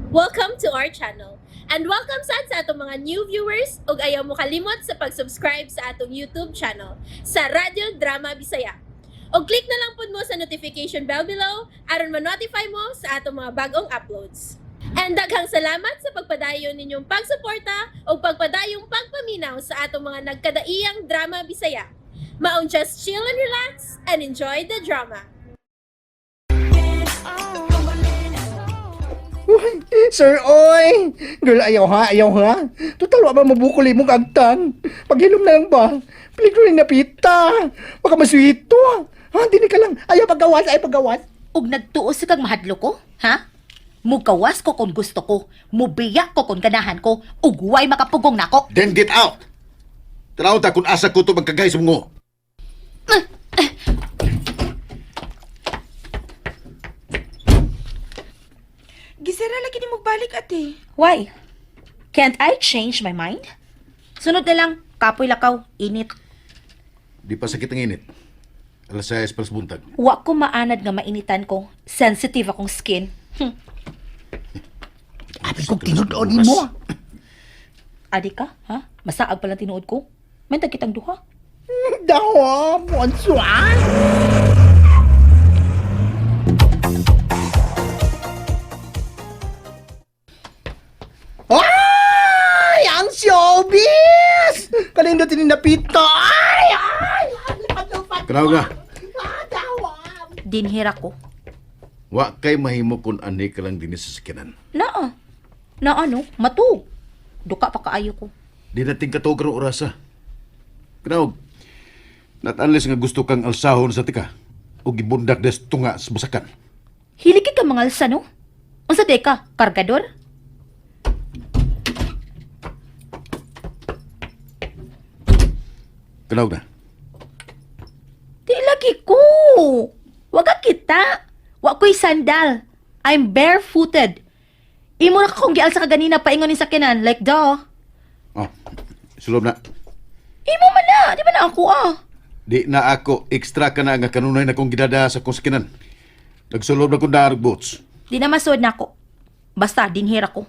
Welcome to our channel. And welcome sad sa atong mga new viewers ug ayaw mo kalimot sa pag-subscribe sa atong YouTube channel sa Radyo Drama Bisaya. Og click na lang pud mo sa notification bell below aron ma-notify mo sa atong mga bagong uploads. And daghang salamat sa pagpadayon ninyong pagsuporta ug pagpadayong pagpaminaw sa atong mga nagkadaiyang drama Bisaya. Maong just chill and relax and enjoy the drama. Uy, sir, oy! Girl, ayaw ha, ayaw ha. Total, wa ba mabukol imong agtan? Paghilom na lang ba? Peligro ni napita. Baka maswito. Ha, dili ka lang. Ayaw paggawas, ayaw paggawas. Ug nagtuo sa kag mahadlo ko, ha? Mugawas ko kung gusto ko, mubiya ko kung ganahan ko, ug way makapugong nako. Then get out! Tanaw ta kung asa ko to magkagay sa bungo. Gisira lagi ni magbalik, ate. Why? Can't I change my mind? Sunod na lang, kapoy lakaw, init. Di pa sakit ang init. Alas 6 palas buntag. Wa ko maanad nga mainitan ko. Sensitive akong skin. Abi kong tinud-on mo. Adi ka, ha? Masaag pala tinuod ko. May kitang duha. Daho, bonsoir. Ay, ang showbiz! Kalindo tinindapito. Ay, ay, ay, Kanaw ka. Ah, daho. Dinhira ko. Wa kay mahimo kun ani ka lang dinhi sa sakyanan. Naa. Na ano? Matu. Duka pa kaayo ko. Di nating katuog karong orasa. Kanaw. Not unless nga gusto kang alsahon sa tika o gibundak des tunga sa basakan. Hilig ka mga alsa, no? Unsa day ka? Kargador? Kanaw na. Di lagi ko. Wag ka kita. Wa ko'y sandal. I'm barefooted. Imo na kong gialsa ka ganina paingon ni sakyanan. Like, duh. Oh, sulob na. Imo man na. Di ba na ako ah? Di na ako extra ka na nga kanunay na kong gidada sa kong sakyanan. Nagsulob na kong darag boots. Di na masuod na ako. Basta, dinhira ko.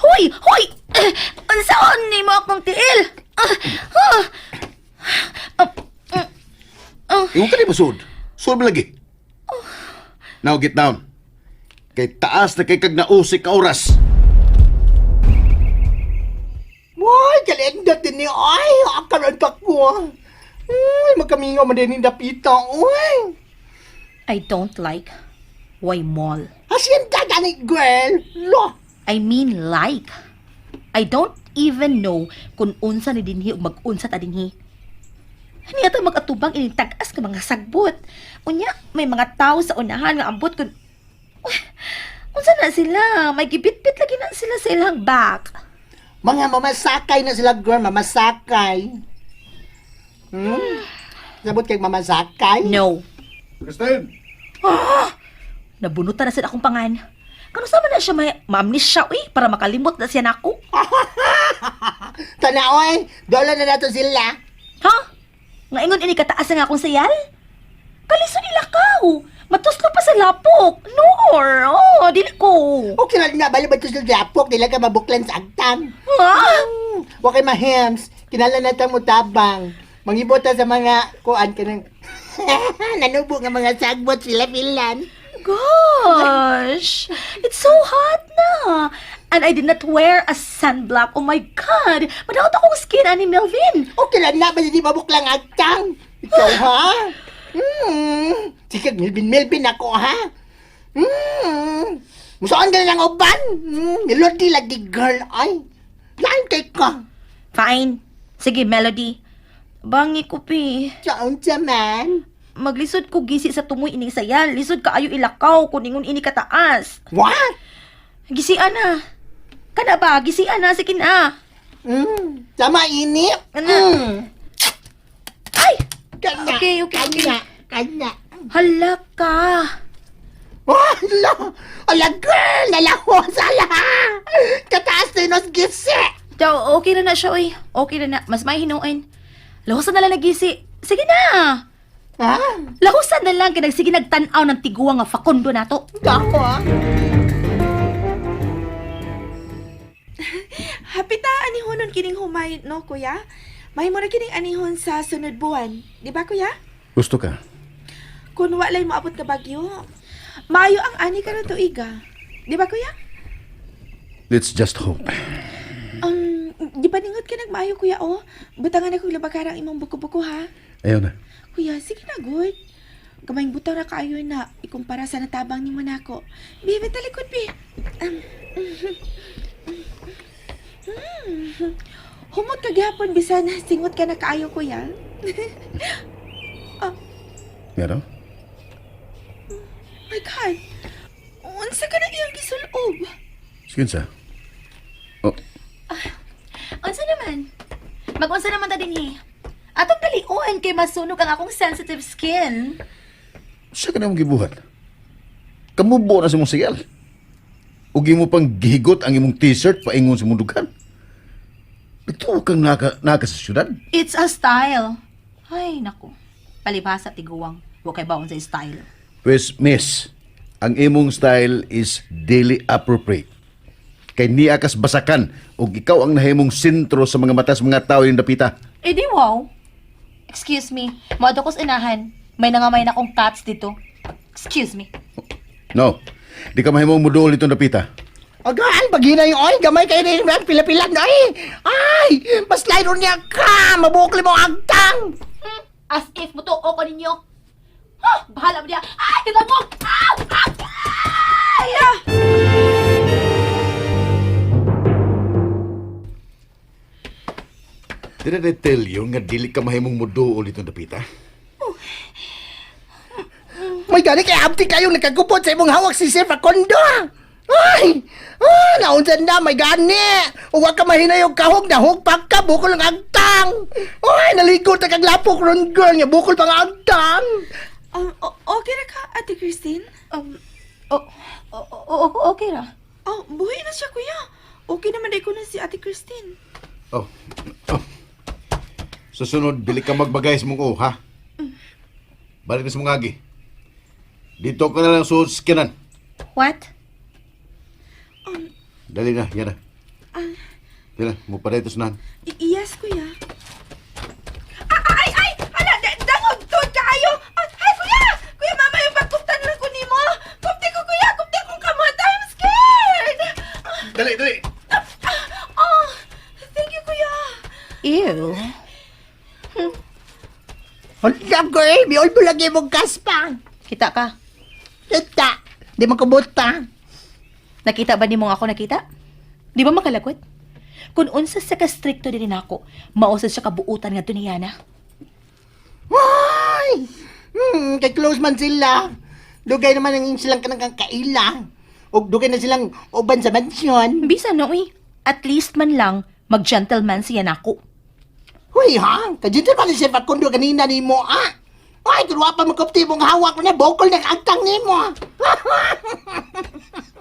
Hoy! Hoy! Eh, unsaon ni mo akong tiil? Ah, ah. Iwan ka di ba sud? Sud ba lagi? Now get down. Kay taas na kay kag nausik ka oras. Hoy, kalendot din ni ay, akaron ka ko. Uy, magkamingaw man din ni dapita. Uy. I don't like. Why mall? Hasyenda gani girl. Lo. I mean like. I don't even know kung unsa ni dinhi ug mag-unsa ta dinhi. Niya ta mag-atubang ining tag-as ka mga sagbot. Unya, may mga tao sa unahan nga ambot kun Uy, unsa na sila? May gibitbit lagi na sila sa ilang back. Mga mamasakay na sila girl, mamasakay. Sabot kay mamasakay? No. Christine! Nabunutan na sila akong pangan. Kano sa man na siya may maamnesia uy para makalimot na siya nako. Tanaoy, dola na nato sila. Ha? Nga ingon ini kataas nga akong sayal? Kaliso nila kaw. Matuslo pa sa lapok. Nor. Oh, dili ko. Okay na na bali ba sa lapok, dili ka mabuklan sa agtang. Ha? Wa kay mahems, kinala na ta mo tabang. Mangibot ta sa mga kuan kanang nanubo nga mga sagbot sila pilan. Gosh. It's so hot na. And I did not wear a sunblock. Oh my God. Madaot akong skin, ani Melvin. Okay lang na, basta di mabuklang agtang. Ikaw ha? Hmm. Sige, Melvin, Melvin ako ha? Hmm. Musaan ka na lang uban? Hmm. Melody lagi girl ay. Lain kay ka. Fine. Sige, Melody. Bangi ko, pi. Saan sa man? Maglisod ko gisi sa tumoy ining sayal. Lisod ka ayo ilakaw kung ingon ini kataas. What? Gisian na. Kana ba? Gisian na. Sige na. Hmm. Sama inip. Ano? Hmm. Ay! Kanya. Okay, okay, okay. Kanya. Kanya. Hala ka. Oh, ala! Ala, girl! Nalahos, ala! Kataas na yun, gisi! Daw, okay na na siya, oy. Okay na na. Mas may hinuin. Lawasan na lang nagisi. Sige na. Ha? Lahusan na lang kay nagsige nagtan-aw ng tiguang nga Facundo nato. Dako ha? Happy ta anihonon kining humay, no, kuya? Mahimo ra kining anihon sa sunod buwan. Di ba, kuya? Gusto ka? Kung walay moabot ka bagyo, maayo ang ani karon tuiga. Di ba, kuya? Let's just hope. Di ba ningot ka nagmaayo, kuya, oh? Butangan akong labakarang imong buko-buko, ha? Ayaw na. Kuya, sige na, good. Gamayng butaw ra kaayo na ikumpara sa natabang nimo nako. Bi, talikod, bi. Humot ka gihapon bisan singot ka na kaayo, kuya. Nga daw? My God. Unsa ka na iyang gisulob? Sige sa. Oh, Unsa naman? Mag-unsa naman ta dinhi? Atong dalion kay masunog ang akong sensitive skin. Sa ka na mong gibuhat? Kamubo na sa mong sigal. Ug imo pang gihigot ang imong t-shirt paingon sa mong dughan. Ito kang naka sa syudad. It's a style. Ay, naku. Palibhasa tiguang. Wa kay baon sa style. Pues, miss, ang imong style is daily appropriate. Kay niya kas basakan ug ikaw ang nahimong sentro sa mga mata sa mga tao yung dapita. Eh di wow. Excuse me. Moadto ko sa inahan. May nangamay na akong cats dito. Excuse me. No, di ka mahimong muduol itong dapita. Agaan, paghinay oy, gamay kayo na yung pila-pila na ay. Ay, mas ron niya ka, mabukli mo ang agtang. As if mutuo ko ninyo. Huh, bahala mo niya. Ay, tinagog! Ah! Ah! Ay! Ah! Did I tell you nga dili ka mahimong muduol itong dapita? May gani kay abti kayo nakagupot sa imong hawak si Sir Facundo. Ay! Ah, naunsan na, may gani. Uwa ka mahinay og kahog, nahugpak ka, bukol ang agtang. Ay, naligo ta kag lapok ron girl, nga bukol pa nga agtang. Okay ra ka, Ate Christine? Oh, oh, oh, oh, okay ra. Oh, buhi na siya, kuya. Okay naman dai ko na si Ate Christine. Oh. Oh. Sa sunod, dili ka magbagay sa mong o, ha? Balik na sa mong agi. Dito ka na lang suod sa kinan. What? Dali na, yan na. Dali na, mo pa dito sunan. Yes, kuya. Ah, ah, ay, ay! Hala, dangog tuod kaayo! Ah, ay, kuya! Kuya, mama, yung pagkuptan lang ko nimo. Kupti ko, kuya! Kupti kong kamot! I'm scared! Dali, dali! Oh, thank you, kuya. Ew. Hold up, girl, biol mo lagi mong kaspa. Kita ka. Kita, di mo kubuta. Nakita ba nimo nga ako nakita? Di ba makalagot? Kung unsa sa kastrikto din nako, mao sad siya kabuutan nga tuniyana. Ay! Kay close man sila. Dugay naman ang silang kanang kaila. Og dugay na silang uban sa mansyon. Bisa no eh. At least man lang mag-gentleman siya nako. Huy ha, kajinter pa ni Sir Facundo kanina ni mo ah. Ay, kung wa pa makupti mong hawak na bokol ng agtang nimo.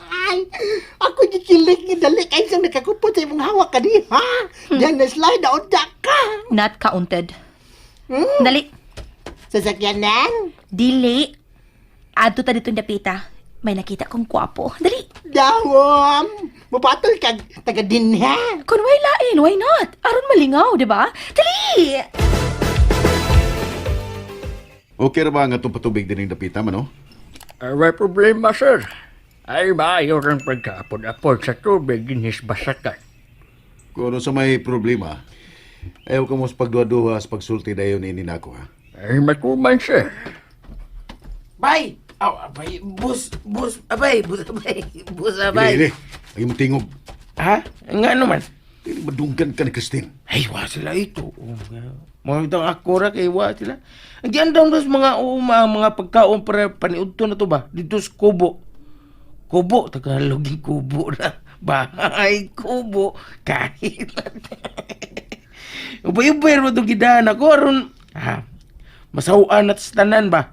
Ay, ako gikilig nga dali kay isang nakakupot sa imong hawak kani ha. Diyan na slide na unta ka. Not counted. Dali. Sasakyanan? Dili. Adto ta dito dapita. May nakita kong kwapo. Dali. Dawom. Mupatol kag taga dinha. Kun way lain, why not? Aron malingaw, di ba? Dali! Okay ra ba nga itong patubig din yung dapita, man, oh? Ay, may problema, sir. Ay, maayo rin pagkaapod-apod sa tubig dinhis basakan. Kung ano sa may problema, ayaw ka mo sa pagduha-duha sa pagsulti dayon ini nako, ha? Ay, matuman, sir. Bay! Aw, abay, bus, bus, abay, bus, abay, bus, abay. Ili, ili. Ang imong tingog. Ha? Nga naman. Dili madunggan ka ni Christine. Ay, wa sila ito. Oh, nga. Mga itong akura kay wa sila. Ang giandam dos mga uma, mga pagkaon para paniudto na to ba? Dito sa kubo. Kubo, Tagalog yung kubo na. Bahay, kubo, kahit. Ubay-ubay mo itong gidahan ako. Aron, ha, masawaan at sa tanan ba?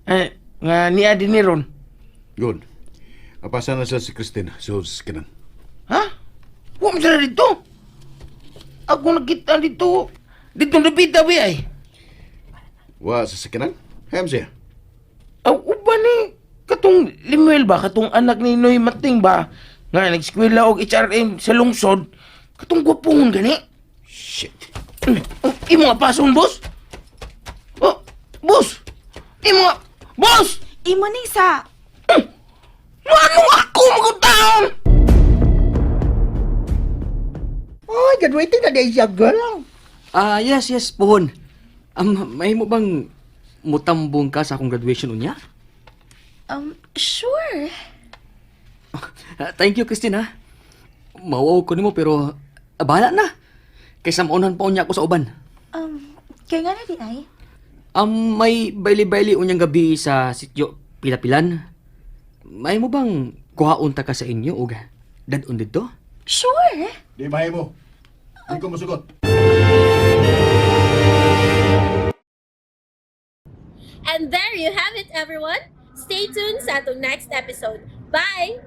Eh, nga niya din ni ron. Good. Apasa na siya si Christine. So, sa kinan. Ha? Huwag mo sila dito. Ako nakita dito. Dito nabita ba ay? Wa sa sakinan? Kaya siya. Aw, uban ni katong Limuel ba, katong anak ni Noy Mating ba, nga nag-eskwela og HRM sa lungsod, katong gwapungon gani. Shit. Oh, imo nga pason, boss? Oh, boss! Imo nga, boss! Imo ni sa Ano ako magutaon? Oy, graduating na day siya, girl. Ah, yes, yes, pohon. May mo bang mutambong ka sa akong graduation unya? Sure. Ah, thank you, Christine, ha. Mawaw ko nimo pero bahala na. Kaysa maunahan pa unya ako sa uban. Kaya nga na di ay. May baili-baili unyang gabi sa sityo Pilapilan. May mo bang kuhaon ta ka sa inyo og dadon didto? Sure. Di mahimo. Di ko musugot. And there you have it, everyone. Stay tuned sa atong next episode. Bye!